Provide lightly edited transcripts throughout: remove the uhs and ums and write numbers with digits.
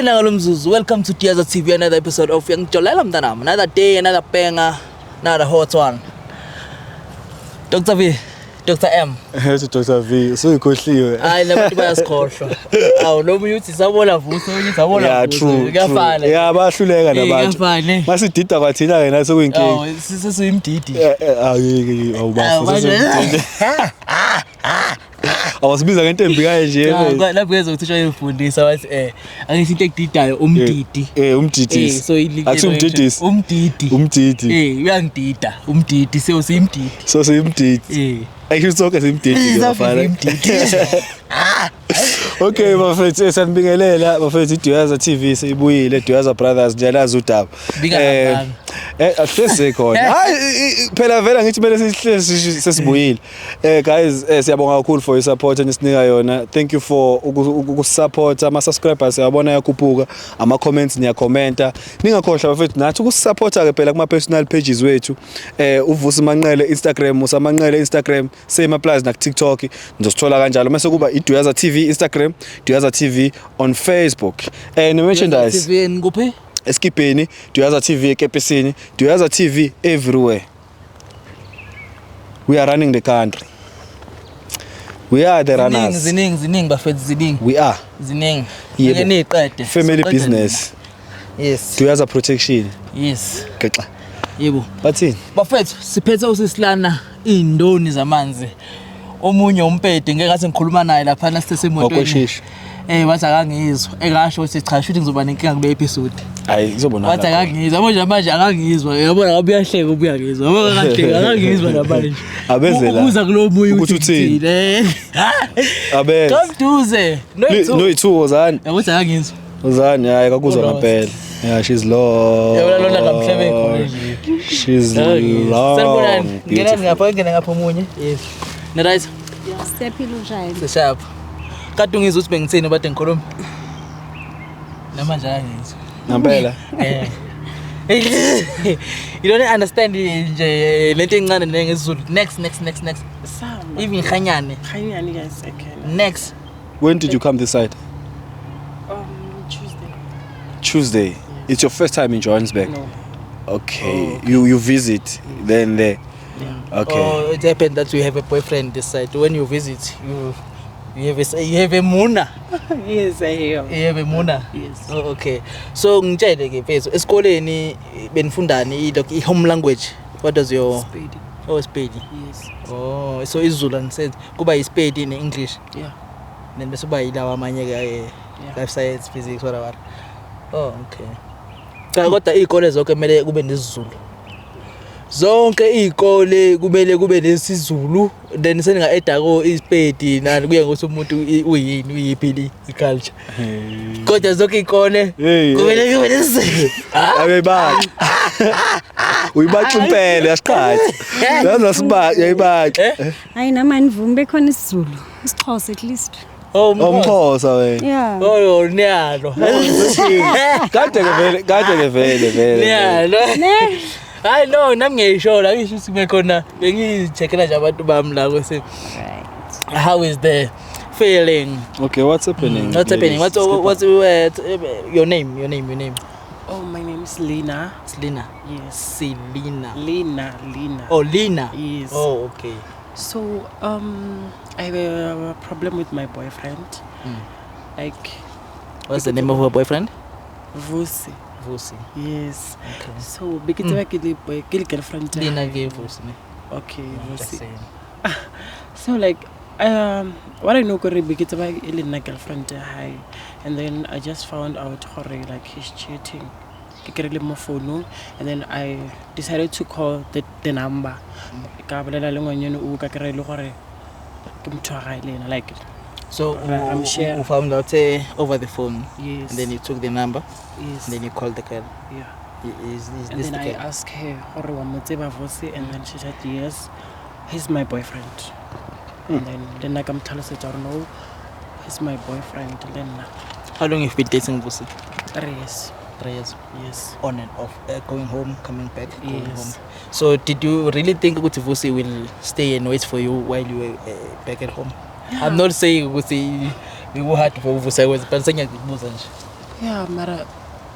Nangalo mzuzu, welcome to Diaza TV, another episode of Yangijolela Mntanami. Another day, another banger, another hot one. Dr. V, Dr. M. Ethi Dr V, usuyikhohliwe. Hayi, nabantu bayasikhohlwa. Awu, nomunye uthi sabona Vusi, omunye uthi sabona Yeah, Vusi. true. Kuyafana. Yeah, bayahluleka nabantu. Kuyafana. Masidida kwathina ke nathi sekuyinkinga. Awu, sesuyimdidi. Ayike Awu, awubafo manje- sesuyimdidi. Awusibiza ngento embi kanje. Cha, lapho ngezwe ukuthi uyifundisa wathi angithi into ekudidayo umdidi. Umdidisi. So Akusi umdidisi. Umdidi. Umdidi. Uyangidida. Umdidi, so siyimdidi. So siyimdidi. Actually sonke siyimdidi ke Sonke bafana. siyimdidi. Okay bafethu, sanibingelela bafethu, iDuyaza TV seyibuyile, Duyaza Brothers, njalazi udaba. Bika kangaka. Ahleze khona. Hayi, phela vela ngithi kumele sihlezi sesibuyile. Guys, siyabonga kakhulu for your support enisinika yona. Thank you for ukusupport, ama subscribers siyabona yakhuphuka, ama comments niyakhomenta. Ningakhohlwa bafethu nathi ukusupporta ke phela kuma personal pages wethu. UVusi Manqele Instagram, Musa Manqele Instagram, same applies na TikTok. Nizosithola kanjalo. Mase kuba iDuyaza TV Instagram, Duyaza TV on Facebook. Ne merchandise TV nikuphi? Eskipeni, Duyaza TV ekepisini, Duyaza TV everywhere. We are running the country. We are the Ziningi, runners. ziningi, ziningi bafethu, ziningi. We are Ziningi. Yebo. Ake niyiqede. Family Siqede business. nina. Yes. Duyaza protection. Yes. Gexa. Yebo. Bathini? Bafethu, siphethe usisilana indoni zamanzi. Omunye umpedi ngeke ngathi ngikhuluma naye lapha sisesemotweni. Wakweshisha. Wathi akangizwa. Engasho ukuthi cha, shuthi ngizoba nenkinga kule episode. Hayi, kuzobonakala. Wathi akangizwa. Yabo nje manje akangizwa. Yabona ngabe uyahleka ubuya ngizwa. Yabo akahleka akangizwa namanje. Abeze la. Ubuza kulo muyi Ukuthi uthini. uthini. Abeze. Kamduze. No. No, ithu wozani. Yabo uthi akangizwa. Wozani, hayi kakuzwa Ulost. ngempela. Yeah, she's lost. Yabona lona ngamhlebe khona nje. She's long. Sanibonani. Ngenani Beautiful. ngapha, ngena ngapha omunye. Yes. Ni right? Siyaphila, unjani? Sishapha. Kade ungizwa ukuthi bengithini bade ngikhuluma. Namanje akangizwa. Ngempela. You don't understand nje lento encane nengesiZulu. Next, next, next, next. Sama. Even khanyane. Khanyane, guys, okay. Next. When did you come this side? Tuesday. Tuesday. It's your first time in Johannesburg. No. Okay. You visit then there. Yeah. Okay. Oh, it happened that you have a boyfriend this side. When you visit, you have a muna. Yes, I have. You have a muna. Yes. Oh, okay. So ngitshele ke mfethu, esikoleni benifundani like i home language? What does your Sepedi. Oh, Sepedi. Yes. Oh, so isiZulu anisenzi. Kuba iSpedi neEnglish. Yeah. Then bese kuba yilawa amanye ke Yeah. life science, physics, whatever. Oh, okay. Cha, kodwa izikole zonke kumele kube nesiZulu. Zonke izikole kumele kube nesiZulu, then seninga add ko iSpedi nani, kuye ngokuthi umuntu uyini, uyiphi i-culture. Kodwa zonke izikole Hey, kumele kube nesiZulu. Abebaxa. Uyibaxa impela yasiqhatha. Yazi asiba uyayibaxa. Hayi, nami anivumi, bekhona isiZulu. IsiXhosa at least. Oh, Umxhosa wena. Yeah. Oh, niyalo. Kade ke vele, kade ke vele vele. Niyalo. Ne? Hayi no, nami ngiyayisho la, ngisho ukuthi bekhona bengiyi-checkela nje abantu bami la kwese. Right. How is the feeling? Okay, what's happening? What's happening? What's your name? Your name, your name. Oh, my name is Lena. It's Lena. Yes. Selena. Lena, Lena. Oh, Lena. Yes. Oh, okay. So, I have a problem with my boyfriend. Like, What's the name of her boyfriend? Vusi. Vusi. Yes. Okay. So, be ke tseba ke le boy, ke le girlfriend ya Lena hae. ke Vusi. Ne? Okay, Just Vusi. saying. So like, what I know kore be ke tseba e le nna girlfriend ya hae. And then I just found out gore like he's cheating. Ke kry-ile mo founung, and then I decided to call the number. Ka bolela le ngwanyana o ka kry-e le gore ke motho wa gae le ena, like So I'm sure. you found out over the phone. Yes. And then you took the number. Yes. And then you called the girl. Yeah. Is And this then the I girl? asked her gore wa mo tseba Vusi, and then she said yes, he's my boyfriend. And then le nna ka mo tlhalosetsa gore no, he's my boyfriend le nna. How long have you been dating Vusi? 3 years. 3 years. Yes. On and off, going home, coming back, going Yes. home. So did you really think ukuthi Vusi will stay and wait for you while you were back at home? Yeah. I'm not saying ukuthi we will hard for Vusi, but sengiyakubuza nje. Yeah, mara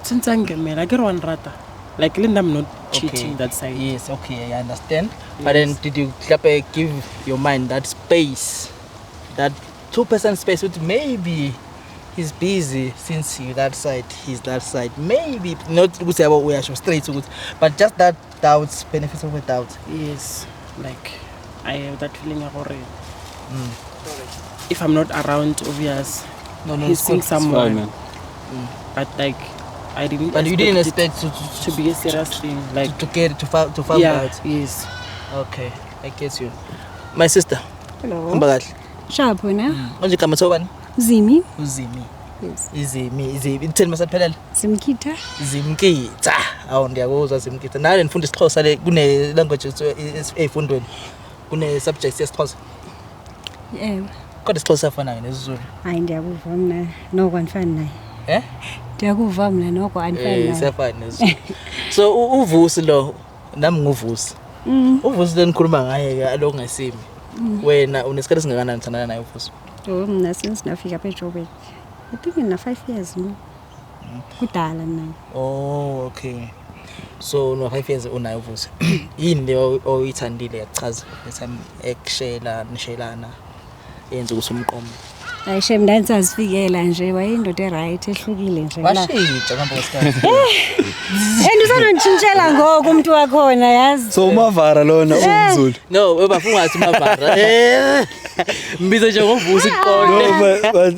since angemela ke re wa nrata. Like le nna I'm not cheating that side. Yes, okay, I understand. But then did you mhlawumbe give your mind that space, that 2% space with maybe he's busy since you that side, he's that side. Maybe not ukuthi yabo uyasho straight ukuthi, but just that doubts, benefits of a doubt. Yes, like I have that feeling ya gore if I'm not around, obvious No, he's it's seeing good. someone. Fine, man. But like I didn't But you didn't it expect to be a serious thing. Like to get to find to find yeah, out. yes. Okay, I get you. My sister, Hello. hamba kahle. Sharp wena. Manje igama thobani? Zimi. Uzimi. Yes. Izimi, izimi. Itheni masaphelele? Zimkhitha. Zimkitha. Awu ndiyakuzwa Zimkitha. Nale nifunda isiXhosa le kune language ey'fundweni. Kune subject yesiXhosa. Ewe. Kodwa isiXhosa siyafana nesiZulu. Hayi ndiyakuva mna noko andifani naye. Eh? Ndiyakuva mna noko andifani Eh, naye. siyafana nesiZulu. So uVusi lo nami nguVusi. UVusi lo nikhuluma ngaye ke alokungesimi. Wena unesikhathi esingakanani uthandana naye uVusi? Oh mna since ndafika apha eJoburg. I think ngina 5 years no. Kudala naye. Oh, okay. So no 5 years unayo uVusi. Yini le oyithandile yachaza le time ekushela nishelana yenza ukuthi umqomo. Hayi shem ndandisazifikela nje wayeyindoda eright ehlukile nje. Washintsha ngihamba kwesikhathi. And usanonditshintshela ngoku umntu wakhona yazi. So umavara lona umZulu. No, bafuna ungathi mavara. Mbize nje ngoVusi No, kuqonde. but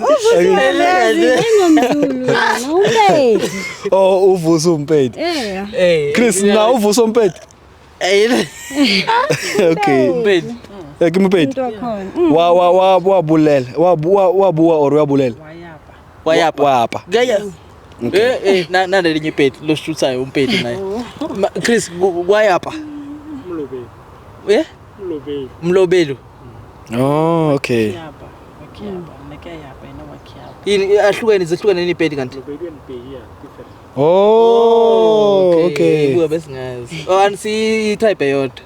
Yazi engomZulu wena umpedi. oh uVusi umpedi. Eh. Eh. Chris na uVusi umpedi. Eh. Okay. Mpedi. Ke mopedi. Umntu wakhona. Wa wa wa wabulela. Wa wabuwa or uyabulela. Wayapa. Wayapha. Wapa. Kaya. Eh eh nalelinye ipedi loshuthayo umpedi naye. Chris kwayapha. Mlobeli. Eh? Mlobeli. Mlobelo. Oh, okay. Yapa. Wakhiyapa. Nna ke a yapa yena wakhiyapa. Yini ahlukene zihlukene nepedi kanti? Mlobeli and Pehi are different. Oh, okay. Ibuka besingazi. Oh ansi tribe eyodwa.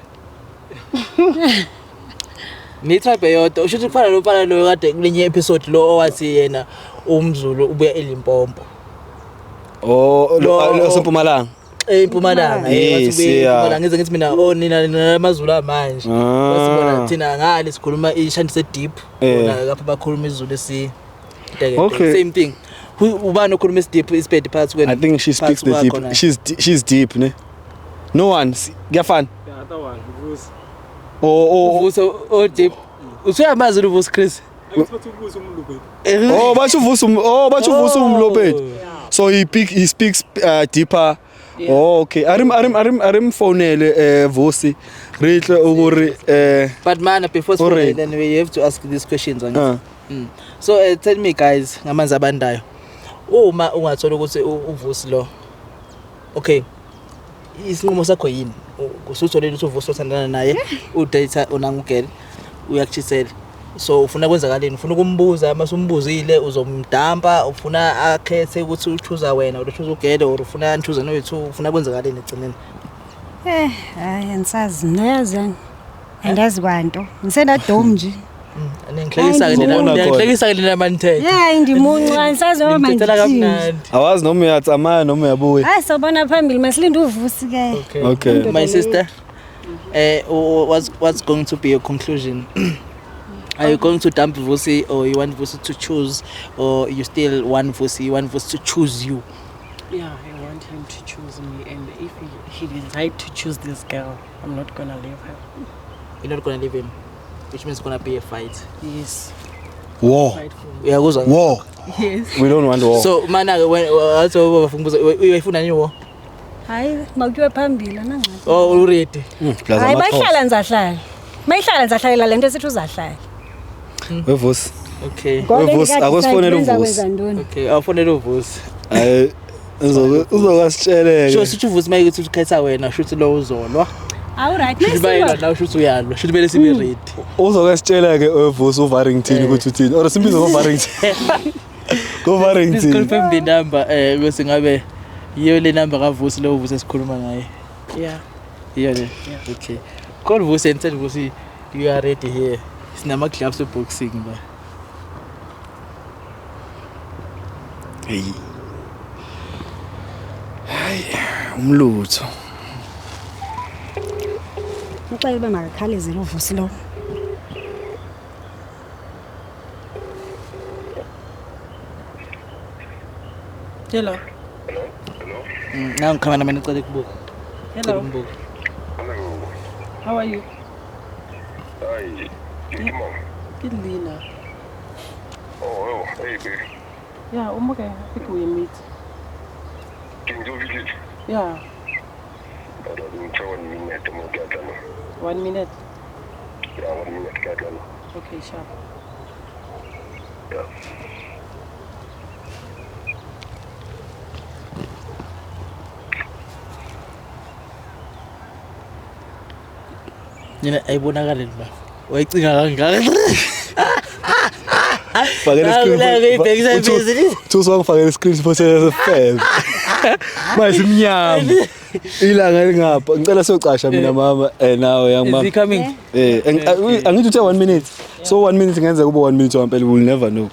Ni tribe eyodwa. Usho ukuthi kufana lofana lo kade kulenye episode lo owathi yena umZulu ubuya eLimpopo. Oh, lo sempumalanga. eMpumalanga. Yes, wathi ubuya yeah. eMpumalanga ngize ngithi mina oh nina namaZulu amanje. Wasibona thina ngale sikhuluma ishandise deep. Bona lapha bakhuluma isiZulu esi Okay. Same thing. Ubani okhuluma isideep isipedi phakathi kwenu? I think she speaks the deep. She's deep, ne? No one. Kuyafana. The other one, Vusi. Oh, Uvusi o deep. Usuyamazi uVusi Chris? Angithi uVusi umlobeli. oh, bathi uVusi oh bathi uVusi umlobedi. So he speaks deeper. Yeah. Oh, okay. Arim arim arim arim fonele Vusi. Ritle ukuri But man before Alright. then we have to ask these questions angithi. So tell me guys ngamanzi abandayo. Uma ungathola ukuthi uVusi lo. Okay. Isinqumo sakho yini? Usutholile ukuthi uVusi othandana naye, udate unangugirl, uyakuchisela. So ufuna kwenzakaleni? Ufuna ukumbuza, mase umbuzile uzomdampa, ufuna akhethe ukuthi uchoose wena or uchoose ugirl or ufuna nichoose noyithu, ufuna kwenzakaleni egcineni? Eh, hayi andisazi mna yazi yani. Andazi kwanto. Ngisenadom nje. Ningihlekisa ke nina, Uzobona khona. ngihlekisa ke nina manithethe. Hayi ndimuncu andisazi noma Ningithethela mandithini. kamnandi. Awazi noma uyatsamaya noma uyabuya. Hayi sawubona phambili masilinde uVusi ke. Okay. Okay. My sister, what's going to be your conclusion? Are you going to dump Vusi or you want Vusi to choose, or you still want Vusi, you want Vusi to choose you? Yeah, I want him to choose me, and if he decide to choose this girl, I'm not gonna leave her. You're not gonna leave him, which means it's gonna be a fight. Yes. War. Fight for me. Uyakuzwa? War. Yes. We don't want war. So mana ke when wathi bafuna uyayifuna nini war? Hayi mawukuyiwe phambili anangxaki. Oh already. Plus Hayi amaXhosa. bayihlala ndizahlala. Mayihlala ndizahlalela le nto esithi uzahlala. WeVusi. Okay. UVusi, akusifonele uVusi. Kwenza ntoni? Okay, awufonele uVusi. Hayi uzokasitsheleke. Sho sithi uVusi mayekuthi ukhetha wena, shuthi lo uzolwa. Awuright, Shuthi bayelwa mayisiwa. nawe shuthi uyalwa. Shuthi kumele sibe ready. Uzokasitsheleke uVusi uVarrington ukuthi uthini. Or simbize ngoVarrington. Please NgoVarrington. confirm the number bese ngabe yiyo le number kaVusi lo Vusi esikhuluma ngaye. Yeah. Yiyo le. Yeah. Okay. Call Vusi and tell Vusi you are ready here. Sinama gloves boxing ba. Hey. Umlutho. Uxele uba makakhaleze lo Vusi lo. Hello. Nangu cameraman ucela ukubuka. Cela Hello. umbuka. Hello. How are you? Hi. Ke mang? Ke Lina. Oh, oh, hey, baby. Yeah, o mo kae? Gape ke o emetse. Ke ntse o fihlile? Yeah, Ora, mphe one minute mo ke a tla mo. 1 minute. Yeah, 1 minute ke a tla mo. Okay, sharp. Yeah. Mina ayibonakali ba. Wayicinga kangaka. Fakela Naku, naku, ibhekisa ibhizinisi. Thuso wangifakela iscreen photo yasefeb. Manje simnyama. Ilanga elingapha. Ngicela siyocasha mina mama nawe young Is mama. he coming? Angithi uthe 1 minute. So 1 minute ngenzeka kube 1 minute wampela, we will never know.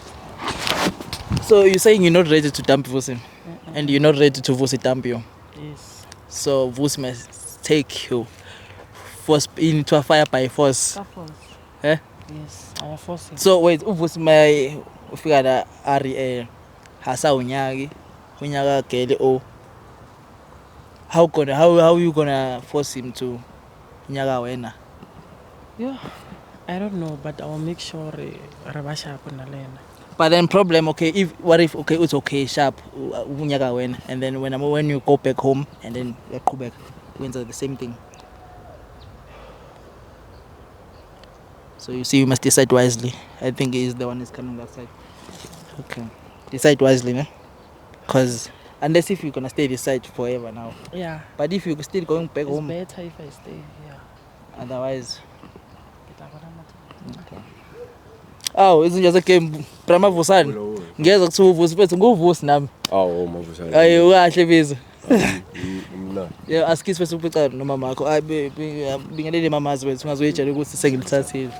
So you're saying you're not ready to dump Vusi, and you're not ready to Vusi dump you. Yes. So Vusi must take you force into a fire by force. Ka force. Eh? Yes, I will force him. So wait, uVusi may ufika la ari hasa unyaki unyaka gele o how gonna how you gonna force him to nyaka wena? Yeah. I don't know, but I will make sure re ba sharp nna le ena. But then problem, okay, if what if okay it's okay sharp unyaka wena, and then when you go back home and then uyaqhubeka wenza the same thing. So you see, you must decide wisely. I think he's the one who's coming that side. Okay, decide wisely, ne? Because unless if you're gonna stay this side forever now. Yeah. But if you're still going back It's home, better if I stay here. Otherwise. Ke tla bona motho. Oh, izinja zegame Brahma Vusani. Ngiyeza kuthiwa uVusi mfethu, nguVusi nami. Awu mavusana. Ayi ukahle bizo. Mna. Yeah, asikisi bese uphica nomama wakho. Ayi bingelele mamazi wethu ungazoyitshela ukuthi sengilithathile.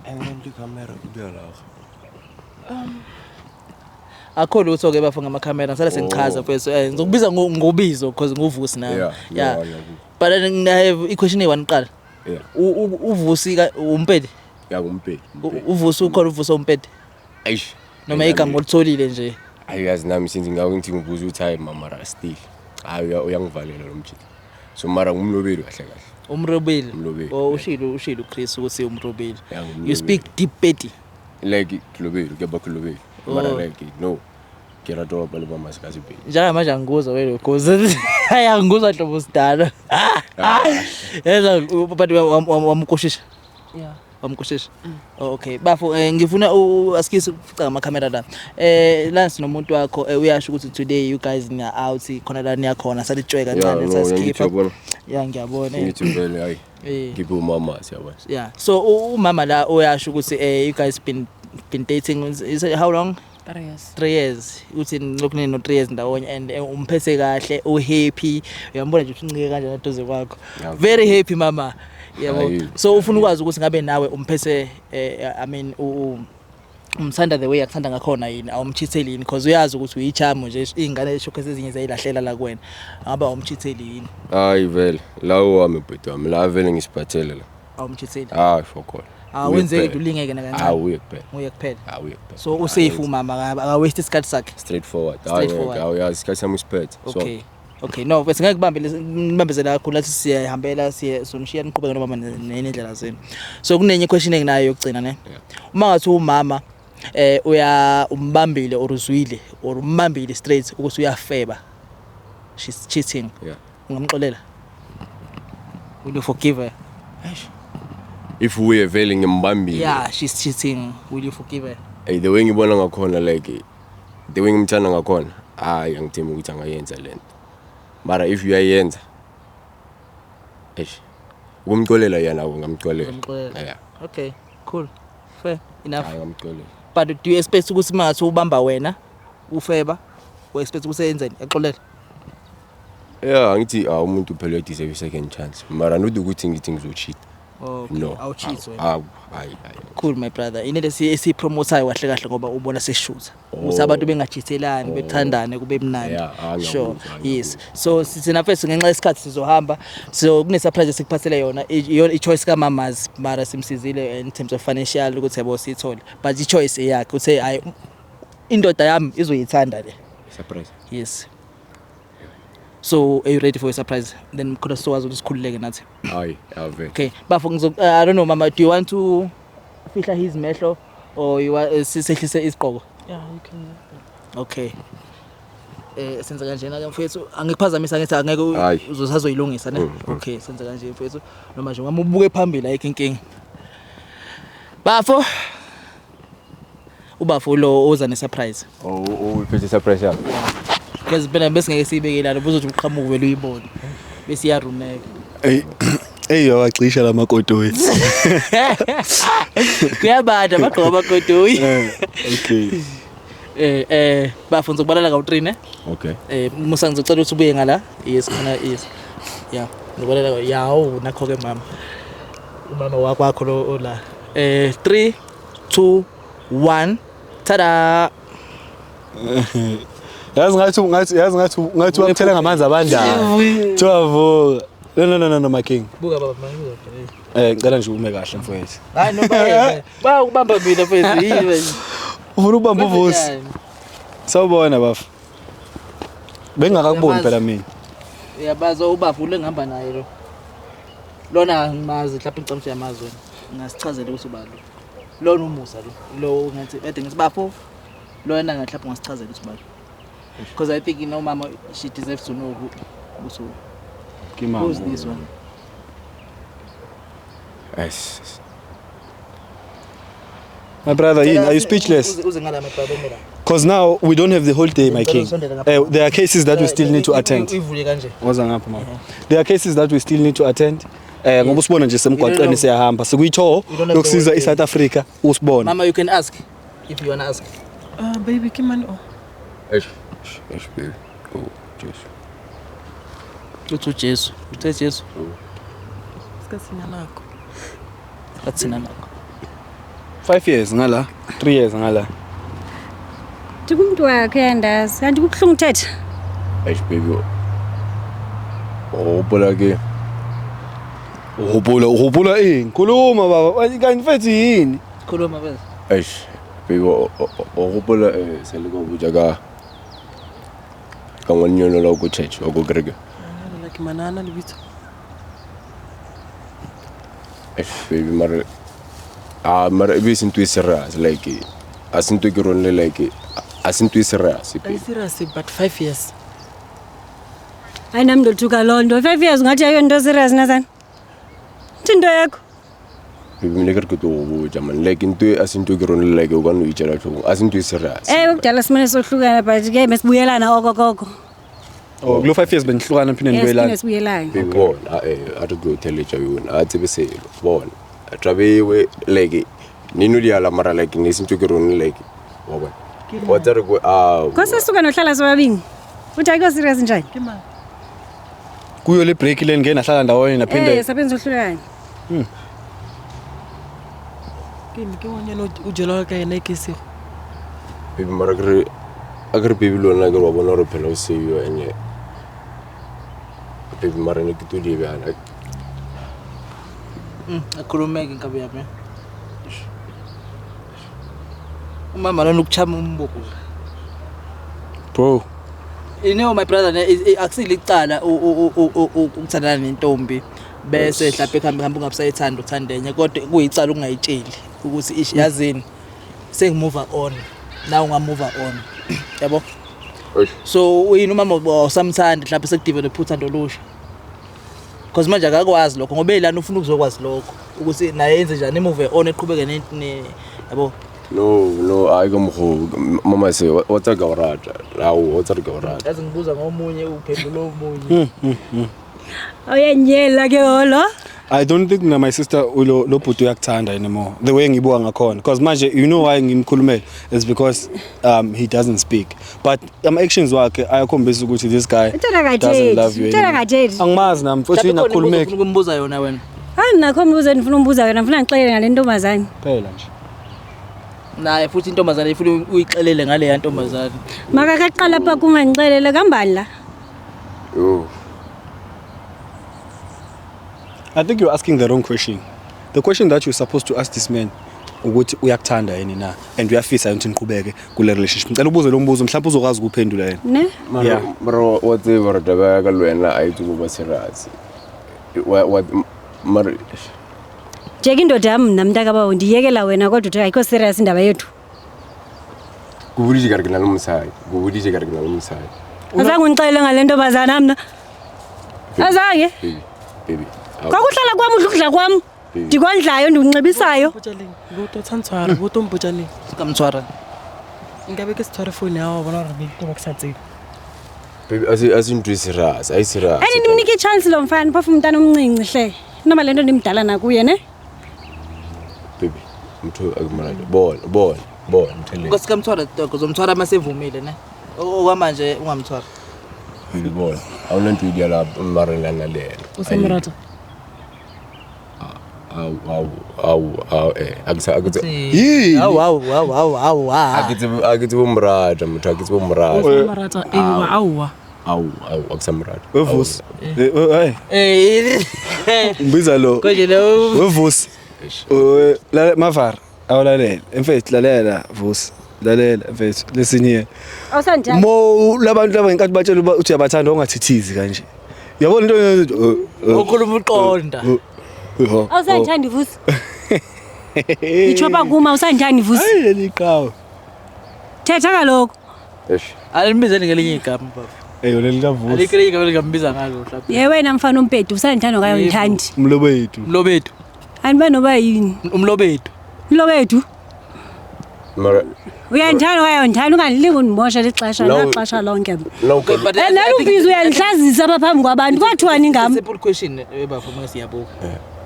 And then the camera kubuya la. Akho lutho ke bafo ngamakhamera, ngisale sengichaza mfethu. Ngizokubiza ngobizo because nguVusi nami. Yeah. Yeah. But then I have i question eyi-one kuqala. Yeah. UVusi umpedi? Ya ngumpedi. UVusi ukhona uVusi umpedi? Eish. Noma igama olitholile nje. Ayi yazi nami since ngake ngithi ngibuza ukuthi hayi mama ra still. Hayi uyangivalela lo mjita. So mara ngumlobeli kahle kahle. Umrobeli. Umlobeli. Oh ushilo Chris ukuthi umrobeli. Yeah, ngumlobeli. You speak deep Pedi. Like kulobeli, kuyaba kulobeli. Mara Oh. like no. Ke rata ho bapala ba masika sepedi. Njengamanje angikuzwa wena because hayi angikuzwa hlobo sidala. Yeza but wamkoshisha. Yeah. Wamkoshisha. Oh, okay. Bafo ngifuna asikise ufica ngamakhamera la. La sinomuntu wakho uyasho ukuthi today you guys niya out khona la niyakhona salitshwe kancane sasikhipha. Yeah, ngiyabona. Ngithi vele hayi. Ngiphe umama siyabona. Yeah. So umama la uyasho ukuthi you guys been dating is it how long? 3 years. 3 years. Uthi lokhu nino 3 years ndawonye and umphethe kahle, u happy. Uyambona nje ukuthi uncike kanjani eduze kwakho. Very happy mama. Yabo. So ufuna ukwazi ukuthi ngabe nawe umphethe I mean umthanda the way akuthanda ngakhona yini, awumchitheli yini because uyazi ukuthi uyichamo nje izingane eshokhe ezinye zayilahlela la kuwena. Ngabe awumchitheli yini? Hayi vele, la wami bhuti wami, la vele ngisiphathele la. Awumchitheli. Hayi fokol. Awenzeki ulingeke nakancane. Hayi kuphela. Uye kuphela. Hayi kuphela. So usafe umama aka waste isikhathi sakhe. Straightforward. Straightforward. Hayi uyazi isikhathi sami usiphethe. Okay. Okay, no, bese ngeke kubambe nibambezela kakhulu lathi siyahambela siye sonishiya niqhubeke nomama nendlela zenu. So kunenye question enginayo yokugcina ne. Uma ngathi umama uya umbambile or uzwile or umbambile straight ukuthi uyafeba. She's cheating. Yeah. Ungamxolela? Will you forgive her? If we are vele ngimbambile. Yeah, she's cheating. Will you forgive her? Hey, the way ngibona ngakhona like the way ngimthanda ngakhona, hayi angithembi ukuthi angayenza lento. Mara if uyayenza eish ukumxolela yena ungamxolela. Yeah. Okay, cool. Fair enough. Hayi ngamxolela. But do you expect ukuthi mangathi ubamba wena ufeba, u expect ukuthi yenzeni? Exolele. Yeah, angithi umuntu phela uyadeserve second chance. Mara not ukuthi ngithi ngizocheat. Okay, No. awucheat wena. Awu, hayi hayi. Cool my brother. Inele esipromotayo kahle kahle ngoba ubona seshutha. Ukuthi Oh. abantu bengachithelani, Oh. bethandane kube mnandi. Yeah, ah, Sure. ngiyakuzwa, Yes. So sithina mfethu ngenxa yesikhathi sizohamba. So kune surprise esikuphathele yona iyona i-choice kaMamazi mara simsizile in terms of financial ukuthi yabo siyithole. But i-choice eyakhe uthe hayi indoda yami izoyithanda le. Surprise. Yes. So are you ready for a surprise? Then mkhulu sizokwazi ukuthi sikhululeke nathi. Hayi, ave. Okay, bafo ngizo I don't know mama, do you want to fihla his mehlo or you want sehlise isigqoko? Yeah, you can. Okay. Senza kanjena ke mfethu, angikuphazamisa ngithi angeke Hayi. uzosazoyilungisa ne. Okay, senza kanje mfethu. Noma nje uma ubuke phambili ayikho inkinga. Bafo. Ubafo lo oza ne surprise. Oh, uphethe surprise yakho. Because phela besingeke siyibeke lana buzothi uqhamuke vele uyibone. Bese iyaruneka. Ey, ey yawacisha lamakotoyi. Kuyabanda bagqoka amakotoyi. Okay. Bafo ngizokubalala kawu-3 ne? Okay. Musa ngizocela ukuthi ubuye ngala. Yes khona yes. Yeah, ngizokubalala yawo nakho ke mama. Umama wakwakho lo ola. 3 2 1 tada. Yazi ngathi wamthela ngamanzi abandayo. Thiwa vuka. No no no no my king. Buka baba manje buka. Ngicela nje ume kahle mfowethu. Hayi no ba. Ba ukubamba mina mfethu yini. Ufuna ukubamba uVusi. Sawubona bafu. Bengingakakuboni phela mina. Uyabaza ubafu le ngihamba naye lo. Lona ngimazi mhlawumbe ngicela ukuthi uyamazi wena. Ngasichazela ukuthi ubani lo. Lona uMusa lo. Lo ngathi bede ngithi bafo. Lona mhlawumbe ngasichazela ukuthi ubani. Because I think you know mama she deserves to know who who's this one. Yes. My brother, are you speechless? Because now we don't have the whole day, my king. There are cases that we still need to attend. There are cases that we still need to attend. Ngoba usibona nje semgwaqeni siyahamba. Sikuyitho lokusiza iSouth Africa usibona. Mama, you can ask if you want to ask. Baby, ke man o. Eish, eish baby. Oh, Jesu. Uthu Jesu. Uthe Jesu. Sika sina nako. Sina nako. 5 years ngala, 3 years ngala. Ndikumuntu wakhe andazi. Kanti kubuhlungu uthetha. Eish baby. Hopola ke. Uhopola ini? Khuluma baba. Kanti mfethu yini? Khuluma bese. Eish baby, hopola sele go botja ka ngwannyana la go church wa go kereke. Like manana lebitso. Eish baby mara mara e be sentwe serious like a sentwe ke ronle like a sentwe serious. I serious but 5 years. Hayi nami ndothuka loo nto. 5 years ungathi ayo nto serious nazana. Into yakho. Baby mina ke tlo go botja man like into a sentwe ke ronle like o ka no itjela tlhogong a sentwe serious. Kudala simane sohlukana but ke mesibuyelana okokoko. Oh, kulo 5 years benihlukana phinde nibuyelana. Yes, sibuyelana. Baby bona a re tlo theletša yona a tsebe selo bona. Trabewe like nino di ala mara like ne sentwe ke rone like wa bona. Wa tsere go a. Kose suka nohlala sobabini. Uthi ayikho serious njani? Ke mang? Kuyo le break le ngeke nahlala ndawonye naphinde. Sabenza uhlukana. Ke ngwanyana o jela ka yena ke sego. Baby mara ke a ke re baby lona ke wa bona re phela o seiwa ene. Baby mara ne ke todi bana. Akhulumeke inkabi yami. Umama lona ukuchama umboko. Bro. You know my brother akusile icala ukuthandana nentombi bese mhlawumbe kuhambe hamba ungabusayithanda uthandenye kodwa kuyicala ukungayitsheli ukuthi ish yazini sengimove on now ungamove on yabo. So uyini umama usamthanda mhlawumbe sekudevelop uthando olusha. Because manje akakwazi lokho ngoba elana ufuna ukuzokwazi lokho ukuthi naye enze njani move on eqhubeke ne yabo. No hayi komgo mama se wa tsa ka rata la o tsa ka rata. Yazi ngibuza ngomunye uphendula omunye. Awuyenyela ke holo. I don't think na my sister ulo lo bhuti uyakuthanda anymore the way ngibuka ngakhona because manje you know why ngimkhulumela is because he doesn't speak but ama actions wakhe ayakhombisa ukuthi this guy doesn't love you. Angimazi nami futhi nakhulumeka. Ukumbuza yona wena. Hayi, mna akho mbuzo endifuna umbuza wena, ndifuna ndixelele ngale ntombazane. Phela nje. Naye futhi intombazane ifuna uyixelele ngale ntombazane. Makakaqala apha kungandixelele kambani la. Yo. I think you're asking the wrong question. The question that you're supposed to ask this man ukuthi uyakuthanda yini na and uyafisa yini ukuthi niqhubeke kule relationship. Ngicela ubuze lo mbuzo, mhlawumbe uzokwazi ukuphendula yena. Ne? Mara Yeah. mara wa tseba gore taba ya ka le wena a e tsebo ba serious. Wa mara Jeka indoda yam mna, mntakabawo, ndiyekela wena kodwa uthi ayikho serious indaba yethu. Ke boditše ka re ke na le mosadi. Ke boditše ka re ke na le mosadi. Azange undixelele ngale ntombazana mna. Azange. Baby, baby. Kwakuhlala kwam udla ukudla kwam. Baby. Ndikondlayo, ndikunxibisayo. Boto tshantshware, boto mpotjaneng. Ka mtshwara. Nkabe ke se tshware phone ya wa bona gore be ke sa tsebe. Baby, a se ntho e serious, a e serious. Ayi, ndimnike itshansi lo mfana, phofu umntana omncinci hle. Noba le nto ndimdala nakuye ne? Baby, motho a ke mo rate. Bona, bona, bona, mthelele. Nkosi kamthwara dog, uzomthwara masevumile ne. Okwamanje ungamthwara. Baby, bona. Ha hona ntho e diala marelana le yena. O sa mo rata? Au, au, au, au, a ke sa, a ke tse- Yini? Hawu hawu hawu hawu hawu. a ke tsebe, a ke tsebe ho mo rata motho, a ke tsebe ho mo O rata. sa mo rata? Ewa, aowa. Au, au, a ke sa mo rata. Wevusi. Eh, hey, Eh. ngibiza lo. Konje lo Wevusi. Mavara, awulalela. Mfethu lalela Vusi. Lalela mfethu. Listen here. Awusandithandi. Mo labantu laba ngenkathi batshela uba uthi uyabathanda ungathithizi kanje. Uyabona into ukhuluma uqonda. Awusandithandi Vusi. Nditsho apha kum awusandithandi Vusi. Hayi leli qhawe. Thetha kaloku. Eish. Alimbizeni ngelinye igama baba. Eyo leli kaVusi. Alikho elinye igama elingambiza ngalo mhlawumbe. Ye wena mfana umpedi, usandithanda okanye awundithandi? Umlobethu. Umlobethu. Andiba noba yini. Umlobethu. Mlobethu. Mara Uyandithanda okanye awundithandi, ungandilingi undimosha lixesha No. naxesha lonke. no Okay, but And I think nalubhizi uyandihlazisa apha phambi kwabantu, kwathiwani ngam? Simple question bafo uma siyabuka.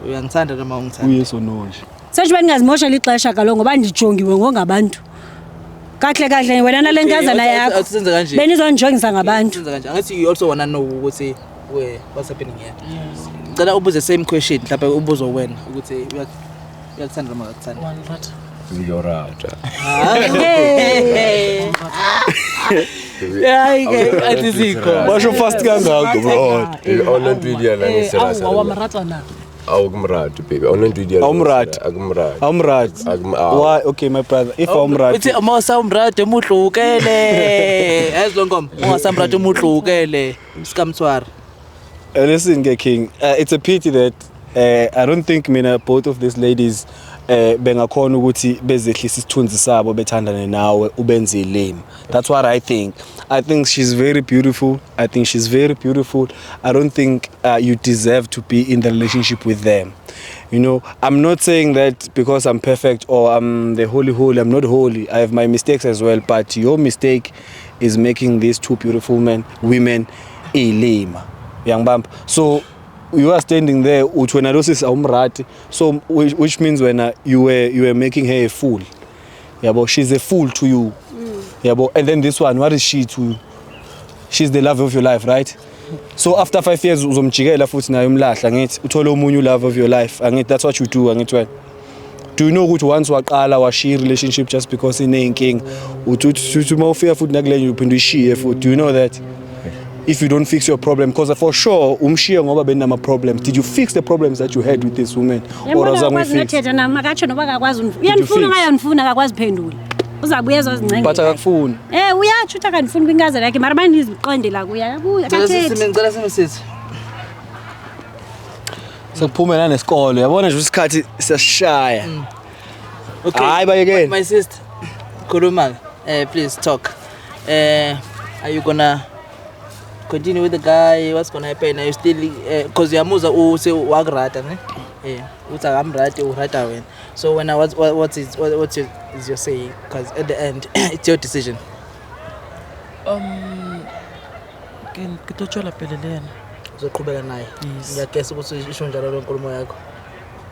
Uyangithanda noma ungithanda? Uyeso no nje. Setsho uba ndingazimoshela ixesha kaloku ngoba ndijongiwe ngongabantu. Kahle kahle wena nale nkazana yakho. Senze kanje. Benizondijongisa ngabantu. Senze kanje. Angithi you also wanna know ukuthi where what's happening here. Ngicela ubuze same question mhlawumbe ubuzo wena ukuthi uyakuthanda noma akakuthandi. Wa nrata. Baby, ke o rata. Hayi ke athi sikho. Basho fast kangako bro. Baby, ha hona ntho e dialang e serious. Aowa, wa mo rata na? Ao ke mo rate, baby. Ha hona ntho e dialang. Ha o mo rate? A ke mo rate. Awumrati. A ke mo- ao. Why? Okay my brother, if awumrati. Uthi uma usamrate umuhlukele. Yazi lo ngoma, ungasamrate umuhlukele. Sikamthwara. Listen, ke King, it's a pity that I don't think mina both of these ladies bengakhona ukuthi bezehlisa isithunzi sabo bethandane nawe ubenze lame. That's what I think. I think she's very beautiful. I think she's very beautiful. I don't think you deserve to be in the relationship with them. You know, I'm not saying that because I'm perfect or I'm the holy holy. I'm not holy. I have my mistakes as well. But your mistake is making these two beautiful men, women, ilima. Uyangibamba? So you are standing there uthi wena lo sisi awumrati, so which means wena you were making her a fool, yabo? She's a fool to you, yabo? And then this one, what is she to you? She's the love of your life, right? So after 5 years uzomjikela futhi naye umlahla, ngithi uthole omunye love of your life, angithi? That's what you do, angithi? Wena, do you know ukuthi once waqala washiya relationship just because ineyinkinga, uthi uma ufika futhi nakulenye uphinde uyishiye futhi? Do you know that if you don't fix your problem, because for sure umshiye ngoba benama problems, did you fix the problems that you had with this woman or Yabona azange akakwazi uyifix? nothetha nam, akatsho noba akakwazi uyandifuna fix? okanye andifuna, akakwazi phendula. Uzawubuya ezozincenga. But akakufuni. Uyatsho uthi akandifuni kwinkazana yakhe, mara bandiziqondela kuye, akabuyi, akathethi. Ngicela sime sithi. Sekuphume nanesikolo, yabona nje isikhathi siyashaya. Okay. Hayi, bayekeni. My sister. Khuluma. Please talk. Are you gonna continue with the guy? What's gonna happen? Are you still cause uyamuza use wakurata ne? Uthi akamrati, urata wena. So when I what is what, what is your say? Because at the end it's your decision. Ke tlo tswela pele le yena. Uzoqhubeka naye. Yes. Ngiyagesa ukuthi isho njalo le nkulumo yakho.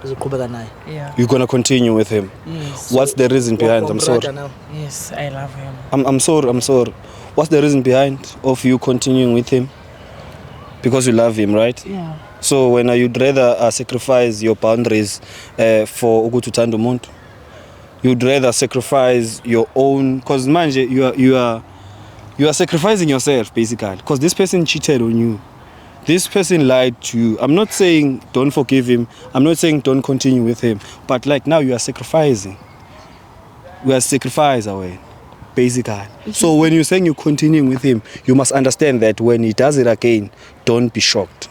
Uzoqhubeka naye. Yeah. You're gonna continue with him? Yes. What's the reason behind? I'm sorry. Wamrata now. Yes, I love him. I'm sorry, I'm sorry. What's the reason behind of you continuing with him? Because you love him, right? Yeah. So wena you'd rather sacrifice your boundaries for ukuthi uthanda umuntu? You'd rather sacrifice your own, because manje you are sacrificing yourself basically, because this person cheated on you. This person lied to you. I'm not saying don't forgive him. I'm not saying don't continue with him. But like now you are sacrificing. We are sacrifice away, basically. So when you're saying you're continuing with him, you must understand that when he does it again, don't be shocked.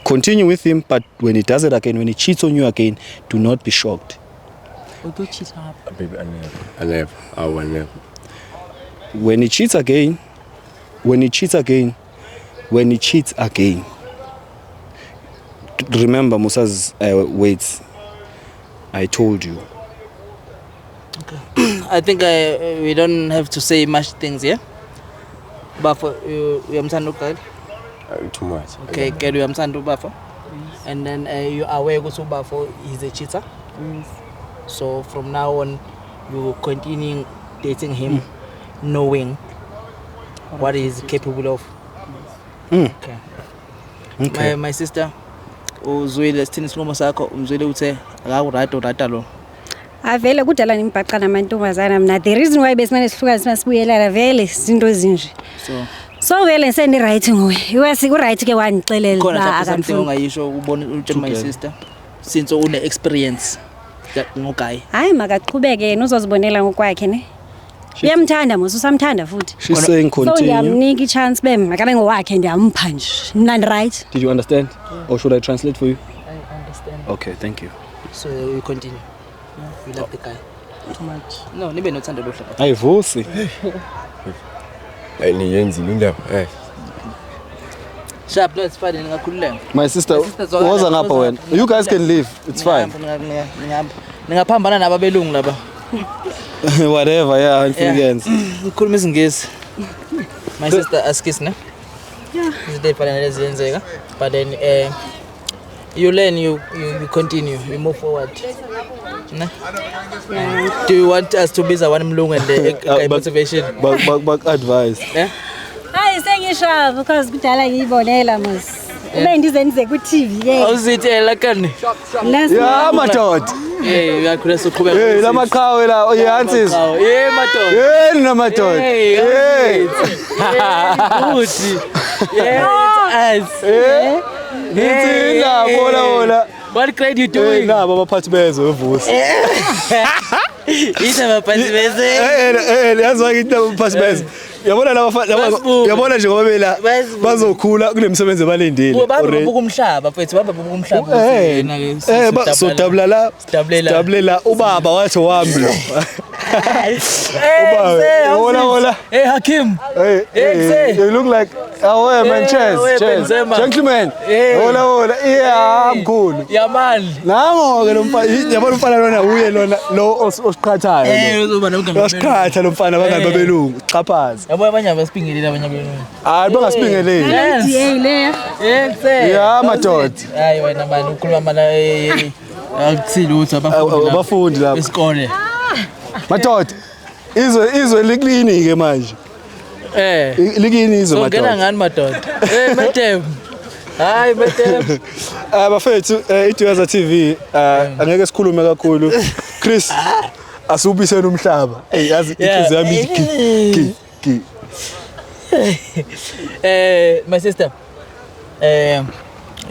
Continue with him, but when he does it again, when he cheats on you again, do not be shocked. O tlo cheat gape. Baby, I never, I never, I will never. When he cheats again, when he cheats again, when he cheats again, remember Musa's words. I told you. I think we don't have to say much things here. Bafo, uyamthanda ugirl? Too much. Okay, girl, uyamthanda ubafo? And then you are aware ukuthi ubafo is a cheater. Yes. So from now on, you continue dating him, knowing what he is capable of. Okay. Okay. My sister, uzwile sithini isinqumo sakho? Umzwile uthe akakurata urata lo. Avele kudala nimbhaqa namantombazana mna. The reason why besimane sihlukane simasibuyelana vele izinto ezinje. So So vele sendi-right nguye. Iwesi ku-right ke wandixelela khona uba mhlawumbe something akandifuni. ongayisho ubone utshele my Okay. sister since une experience that ngoguy. Hayi, makaqhubeke yena, uzozibonela ngokwakhe ne. Uyamthanda mos, usamthanda futhi. She's saying So continue. ndiyamnika i-chance be makabe ngowakhe, ndiyampha nje. Mna ndi-right. Did you understand? Or should I translate for you? I understand. Okay, thank you. So you continue. You love the guy. Too much. No, nibe nothando luhle. Ayivusi. Hayi, niyenzile indaba. Eh. Sharp, no, it's fine, ningakhululeka. My sister, My sister, zwakala, woza ngapha woza wena. ngapha. You guys can leave. It's fine. Ningahamba. Ningaphambana nababelungu laba. Whatever, yeah, Yeah. yeah. Ngikhuluma isiNgisi. My sister askis ne? Yeah. Izinto ey'fana nalezi ziyenzeka. But then you learn, you continue, you move forward. Ne? Do you want us to biza one mlungu and the guy motivation? Back back back advice. Yeah? Hayi, sengisho because kudala ngiyibonela mos. Ube ndize ndize ku-TV ke. Awuzitshela kani? Yeah, madoda. Eh, uyakhula soqhubeka. Hey, lamaqhawe la, oh yeah, answers. Eh, madoda. Hey, namadoda. Hey, Hey. good. Yeah, it's us. Eh. Ngithi la bona bona. What grade you Hey, doing? nabo abaphathi bezwe evusi. Yini abaphathi bezwe? Eh eh, yazi ngithi abaphathi bezwe. Yabona laba Basibuke. yabona nje ngoba bela Basibuke. bazokhula kunemisebenzi abalindile. Baba already. babuka umhlaba mfethu, baba babuka umhlaba. Eh, Yena ke, eh, sodabula la, Sidabule la. sidabule la, ubaba wathi wami lo. Eh, Ubaba, say, hola, how's it? hola. Hey Hakim. Hey, Hey, hey, say. you look like, oh yeah, man, Hey, cheers, we cheers. Benzema. Gentlemen, Hey. hola, hola, yeah, mkhulu. Yamal. Nango ke lo mfana, yabona umfana lona uye lona lo osiqhathayo. Eh, Lo. uzoba nomngane. Uyasiqhatha lo mfana abangani Eh. babelungu, xhaphaza. Yabo abanye abasipingeleli abanye abelungu. Hayi bangasibingeleli. Yes. DA leya. Eh, say. Yeah, madoda. Hayi wena mani ukhuluma mala eh akuthile ukuthi abafundi. Abafundi lapha. Isikole. Madoda. Izwe liklini ke manje. Eh. Likini izwe Songena madoda. ngani madoda? Eh, madam. Hayi madam. Ah bafethu, iDuyaza TV angeke sikhulume kakhulu. Chris, asubiseni umhlaba. Hey, yazi Yeah. inhliziyo yami ithi gi gi gi. My sister.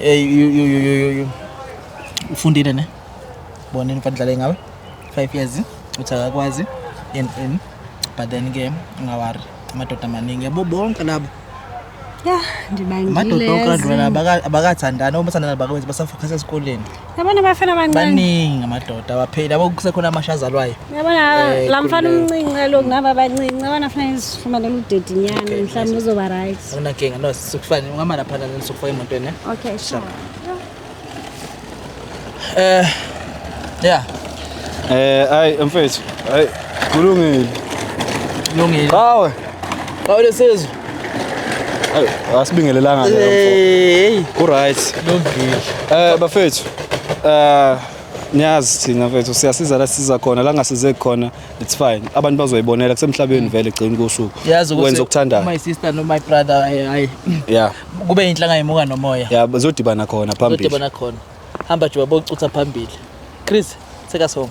You ufundile ne? Bona umfana dlale ngawe 5 years uthi akakwazi in but then ke ungawari amadoda amaningi yabo bonke labo. Ya, Amadoda onke ndibangile. laba abakathandani obathandana bakwenza basafocus esikoleni. Yabona abafana abancane. Baningi amadoda abapheli yabo kusekhona amashazalwayo. Yabona laa mfana khululeka. umncinci kaloku naba abancinci abana funeka sifumanele udedinyana Okay, mhlawumbi uzoba right. Akunankinga no sikufane ungama lapha sokufaka emotweni ne. Okay, sure. Yeah. Hayi mfethu, hayi kulungile. Lungile. Qawe. Qawule sizwe. Hayi asibingelelanga ke mfo. Hey. Ku right. Lungile. Bafethu. Niyazi thina mfethu siyasiza la sisiza khona, la ngasizeki khona it's fine. Abantu bazoyibonela kusemhlabeni vele egcini kosuku. Yazi ukuthi Wenza okuthandayo. My sister no my brother, hayi hayi. Yeah. Kube inhlanga imuka nomoya. Yeah, bazodibana khona phambili. Zodibana khona. Hamba juba bocutha phambili. Chris, take us home.